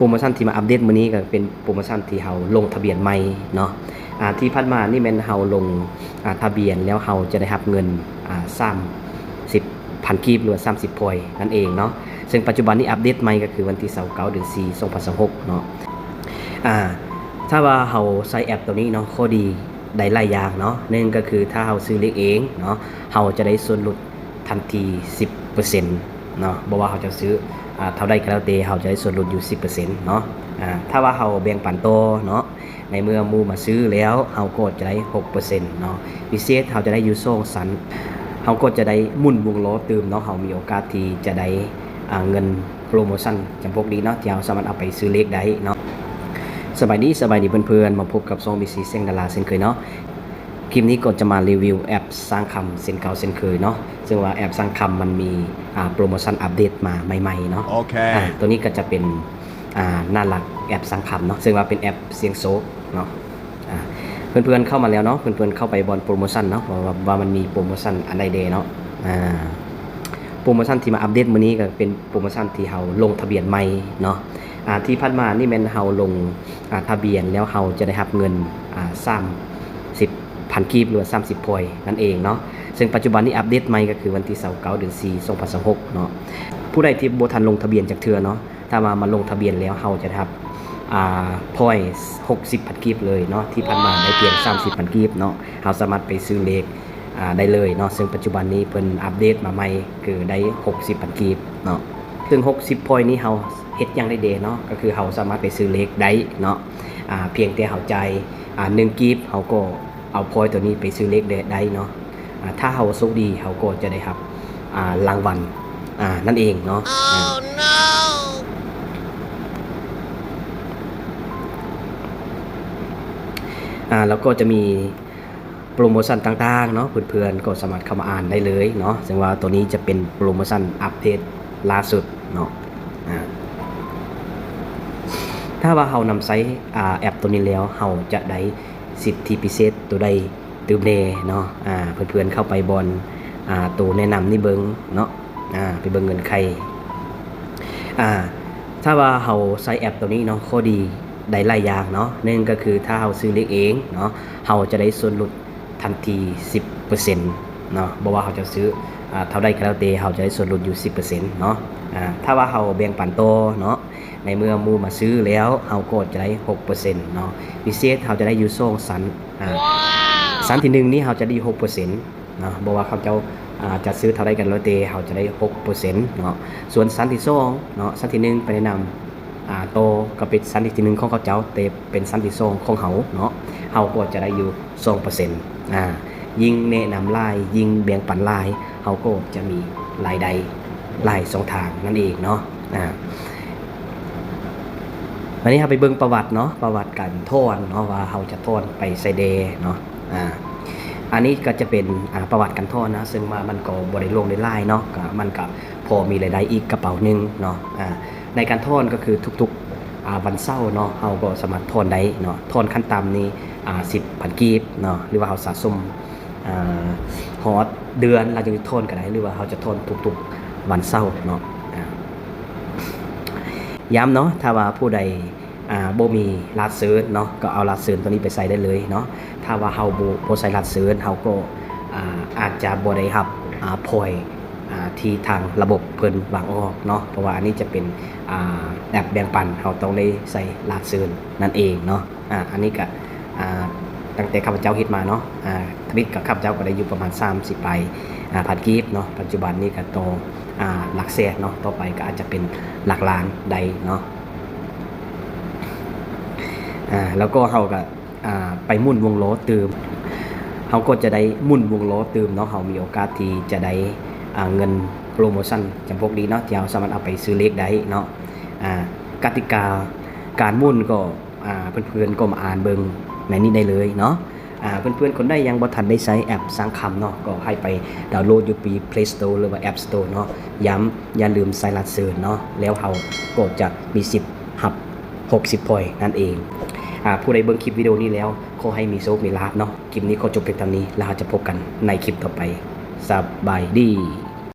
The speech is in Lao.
ໂປຣໂມຊັນທີ່ມາອັບເດດມື້ນີ້ກໍເປັນໂປຣໂມຊັນທີ່ເຮົາລົງທະບຽນໃໝ່ເນາະ. ອາ ທີ່ຜ່ານມານີ້ແມ່ນເຮົາລົງ ອາ ທະບຽນແລ້ວເຮົາຈະໄດ້ຮັບເງິນ ອາ ສາມສິບພັນກີບ ຫຼືວ່າສາມສິບພອຍນັ້ນເອງເນາະ. ເຊິ່ງປັດຈຸບັນນີ້ອັບເດດໃໝ່ກໍຄືວັນທີຊາວເກົ້າ ເດືອນສີ່ ສອງພັນຊາວຫົກເນາະ. ອາ ຖ້າວ່າເຮົາໃຊ້ແອັບໂຕນີ້ເນາະ ຂໍ້ດີໄດ້ຫຼາຍຢ່າງເນາະ. ໜຶ່ງກໍຄືຖ້າເຮົາຊື້ເລກເອງເນາະ ເຮົາຈະໄດ້ສ່ວນຫຼຸດ ທັນທີສິບເປີເຊັນເນາະ. ບໍ່ວ່າເຮົາຈະຊື້ ອາ ເທົ່າໃດກໍແລ້ວແຕ່ ເຮົາຈະໄດ້ສ່ວນຫຼຸດຢູ່ສິບເປີເຊັນເນາະ. ອາ ຖ້າວ່າເຮົາແບ່ງປັນຕໍ່ເນາະ ໃນເມື່ອໝູ່ມາຊື້ແລ້ວ ເຮົາກໍຈະໄດ້ຫົກເປີເຊັນເນາະ. ພິເສດເຮົາຈະໄດ້ຢູ່ສອງຊັ້ນ ເຮົາກໍຈະໄດ້ໝູນວົງລໍ້ຕື່ມເນາະ. ເຮົາມີໂອກາດທີ່ຈະໄດ້ ອາ ເງິນໂປຣໂມຊັນຈຳພວກນີ້ເນາະ ທີ່ເຮົາສາມາດເອົາໄປຊື້ເລກໄດ້ເນາະ. ສະບາຍດີ ສະບາຍດີເພື່ອນໆ ມາພົບກັບຊ່ອງ ບີ ຊີ ແສງດາລາເຊັ່ນເຄີຍເນາະ. ຄລິບນີ້ກໍຈະມາຣີວິວແອັບສ້າງຄຳເຊັ່ນເກົ່າເຊັ່ນເຄີຍເນາະ. ເຊິ່ງວ່າແອັບສ້າງຄຳມັນມີ ອາ ໂປຣໂມຊັນອັບເດດມາໃໝ່ໆເນາະ. ໂອເຄ ອາ ຕົວນີ້ກໍຈະເປັນ ອາ ໜ້າຫຼັກແອັບສ້າງຄຳເນາະ ເຊິ່ງວ່າເປັນແອັບສ່ຽງໂຊກເນາະ. ອາ ເພື່ອນໆເຂົ້າມາແລ້ວເນາະ ເພື່ອນໆເຂົ້າໄປບ່ອນໂປຣໂມຊັນເນາະ ວ່າ ວ່າ ວ່າມັນມີໂປຣໂມຊັນອັນໃດແດ່ເນາະ. ອາ ໂປຣໂມຊັນທີ່ມາອັບເດດມື້ນີ້ກໍເປັນໂປຣໂມຊັນທີ່ເຮົາລົງທະບຽນໃໝ່ເນາະ. ອາ ທີ່ຜ່ານມານີ້ແມ່ນເຮົາລົງ ອາ ທະບຽນແລ້ວເຮົາຈະໄດ້ຮັບເງິນ ອາ ສາມສິບພັນກີບ ຫຼືວ່າສາມສິບພອຍນັ້ນເອງເນາະ. ເຊິ່ງປັດຈຸບັນນີ້ອັບເດດໃໝ່ກໍຄືວັນທີຊາວເກົ້າ ເດືອນສີ່ ສອງພັນຊາວຫົກເນາະ. ຜູ້ໃດທີ່ບໍ່ທັນລົງທະບຽນຈັກເທື່ອເນາະ ຖ້າວ່າມາລົງທະບຽນແລ້ວເຮົາຈະໄດ້ຮັບ ອາ ພອຍຫົກສິບພັນກີບເລີຍເນາະ. ທີ່ຜ່ານມາໄດ້ພຽງສາມສິບພັນກີບເນາະ ເຮົາສາມາດໄປຊື້ເລກ ອາ ໄດ້ເລີຍເນາະ. ເຊິ່ງປັດຈຸບັນນີ້ເພິ່ນອັບເດດມາໃໝ່ ຄືໄດ້ຫົກສິບພັນກີບເນາະ. ເຊິ່ງຫົກສິບພອຍນີ້ເຮົາເຮັດຫຍັງໄດ້ແດ່ເນາະ ກໍຄືເຮົາສາມາດໄປຊື້ເລກໄດ້ເນາະ. ອາ ພຽງແຕ່ເຮົາຈ່າຍ ອາ ໜຶ່ງກີບ ເຮົາກໍເອົາພອຍໂຕນີ້ໄປຊື້ເລກໄດ້ ໄດ້ເນາະ. ອາ ຖ້າເຮົາໂຊກດີ ເຮົາກໍຈະໄດ້ຮັບ ອາ ລາງວັນ ອາ ນັ້ນເອງເນາະ. ອາ ອາ ແລ້ວກໍຈະມີໂປຣໂມຊັນຕ່າງໆເນາະ ເພື່ອນໆກໍສາມາດເຂົ້າມາອ່ານໄດ້ເລີຍເນາະ. ເຊິ່ງວ່າໂຕນີ້ຈະເປັນໂປຣໂມຊັນອັບເດດລ່າສຸດເນາະ. ອາ ຖ້າວ່າເຮົານຳໃຊ້ ອາ ແອັບໂຕນີ້ແລ້ວ ເຮົາຈະໄດ້ ສິດທິພິເສດໂຕໃດຕື່ມແດ່ເນາະ. ອາ ເພື່ອນໆເຂົ້າໄປບ່ອນ ອາ ໂຕແນະນຳນີ້ເບິ່ງເນາະ. ອາ ໄປເບິ່ງເງື່ອນໄຂ. ອາ ຖ້າວ່າເຮົາໃຊ້ແອັບໂຕນີ້ເນາະ ຂໍ້ດີໄດ້ຫຼາຍຢ່າງເນາະ. ໜຶ່ງກໍຄືຖ້າເຮົາຊື້ເລກເອງເນາະ ເຮົາຈະໄດ້ສ່ວນຫຼຸດທັນທີສິບເປີເຊັນເນາະ. ບໍ່ວ່າເຮົາຈະຊື້ ອາ ເທົ່າໃດກໍແລ້ວແຕ່ ເຮົາຈະໄດ້ສ່ວນຫຼຸດຢູ່ສິບເປີເຊັນເນາະ. ອາ ຖ້າວ່າເຮົາແບ່ງປັນຕໍ່ເນາະ ໃນເມື່ອໝູ່ມາຊື້ແລ້ວ ເຮົາກໍຈະໄດ້ຫົກເປີເຊັນເນາະ. ພິເສດເຮົາຈະໄດ້ຢູ່ສອງຊັ້ນ ອາ ຊັ້ນທີໜຶ່ງນີ້ເຮົາຈະໄດ້ຫົກເປີເຊັນເນາະ. ບໍ່ວ່າເຂົາເຈົ້າ ອາ ຈະຊື້ເທົ່າໃດກໍແລ້ວແຕ່ ເຮົາຈະໄດ້ຫົກເປີເຊັນເນາະ. ສ່ວນຊັ້ນທີສອງເນາະ ຊັ້ນທີໜຶ່ງໄປແນະນຳ ອາ ຕໍ່ກໍເປັນຊັ້ນທີໜຶ່ງຂອງເຂົາເຈົ້າ ແຕ່ເປັນຊັ້ນທີສອງຂອງເຮົາເນາະ ເຮົາກໍຈະໄດ້ຢູ່ສອງເປີເຊັນ. ອາ ຍິ່ງແນະນຳຫຼາຍ ຍິ່ງແບ່ງປັນຫຼາຍ ເຮົາກໍຈະມີລາຍໄດ້ຫຼາຍຊ່ອງທາງນັ້ນເອງເນາະ. ອາ ບາດນີ້ເຮົາໄປເບິ່ງປະຫວັດເນາະ ປະຫວັດການຖອນເນາະ ວ່າເຮົາຈະຖອນໄປໃສແດ່ເນາະ. ອາ ອັນນີ້ກໍຈະເປັນ ອາ ປະຫວັດການຖອນນະ ເຊິ່ງວ່າມັນກໍບໍ່ໄດ້ຫຼວງໄດ້ຫຼາຍເນາະ ກໍມັນກໍພໍມີລາຍໄດ້ອີກກະເປົາໜຶ່ງເນາະ. ອາ ໃນການຖອນກໍຄືທຸກໆ ອາ ວັນເສົາເນາະ ເຮົາກໍສາມາດຖອນໄດ້ເນາະ. ຖອນຂັ້ນຕ່ຳນີ້ ອາ ສິບພັນກີບເນາະ ຫຼືວ່າເຮົາສະສົມ ອາ ຮອດເດືອນ ເຮົາຈຶ່ງຖອນກໍໄດ້ ຫຼືວ່າເຮົາຈະຖອນທຸກໆວັນເສົາເນາະ. ອາ ຢ້ຳເນາະ ຖ້າວ່າຜູ້ໃດ ອາ ບໍ່ມີລາດເຊີນເນາະ ກໍເອົາລາດເຊີນໂຕນີ້ໄປໃສ່ໄດ້ເລີຍເນາະ. ຖ້າວ່າເຮົາບໍ່ ບໍ່ໃສ່ລາດເຊີນ ເຮົາກໍ ອາ ອາດຈະບໍ່ໄດ້ຮັບ ອາ ພອຍ ອາ ທີ່ທາງລະບົບເພິ່ນວາງອອກເນາະ ເພາະວ່າອັນນີ້ຈະເປັນ ອາ ແອັບແບ່ງປັນ ເຮົາຕ້ອງໄດ້ໃສ່ລາດເຊີນນັ້ນເອງເນາະ. ອາ ອັນນີ້ກະ ອາ ຕັ້ງແຕ່ຂ້າພະເຈົ້າເຮັດມາເນາະ ອາ ທຳອິດກະຂ້າພະເຈົ້າກະໄດ້ຢູ່ປະມານສາມສິບປາຍ ອາ ພັນກີບເນາະ. ປັດຈຸບັນນີ້ກະຕໍ່ ອາ ຫຼັກແສນເນາະ ຕໍ່ໄປກະອາດຈະເປັນຫຼັກລ້ານໄດ້ເນາະ. ອາ ແລ້ວກໍເຮົາກະ ອາ ໄປໝູນວົງລໍ້ຕື່ມ ເຮົາກໍຈະໄດ້ໝູນວົງລໍ້ຕື່ມເນາະ. ເຮົາມີໂອກາດທີ່ຈະໄດ້ ອາ ເງິນໂປຣໂມຊັນຈຳພວກນີ້ເນາະ ທີ່ເຮົາສາມາດເອົາໄປຊື້ເລກໄດ້ເນາະ. ອາ ກະຕິກາການໝູນກໍ ອາ ເພື່ອນໆກໍມາອ່ານເບິ່ງໃນນີ້ໄດ້ເລີຍເນາະ. ອາ ເພື່ອນໆຄົນໃດຍັງບໍ່ທັນໄດ້ໃຊ້ແອັບສ້າງຄຳເນາະ ກໍໃຫ້ໄປດາວໂຫຼດຢູ່ທີ່ ເພລສະໂຕ ຫຼືວ່າ ແອັບສະໂຕ ເນາະ. ຢ້ຳ ຢ່າລືມໃສ່ລາດເຊີນເນາະ ແລ້ວເຮົາກໍຈະມີສິດຮັບຫົກສິບພອຍນັ້ນເອງ. ອາ ຜູ້ໃດເບິ່ງຄລິບວິດີໂອນີ້ແລ້ວ ຂໍໃຫ້ມີໂຊກມີລາບເນາະ. ຄລິບນີ້ຂໍຈົບພຽງເທົ່ານີ້ ແລ້ວເຮົາຈະພົບກັນໃນຄລິບຕໍ່ໄປ. ສະບາຍດີ.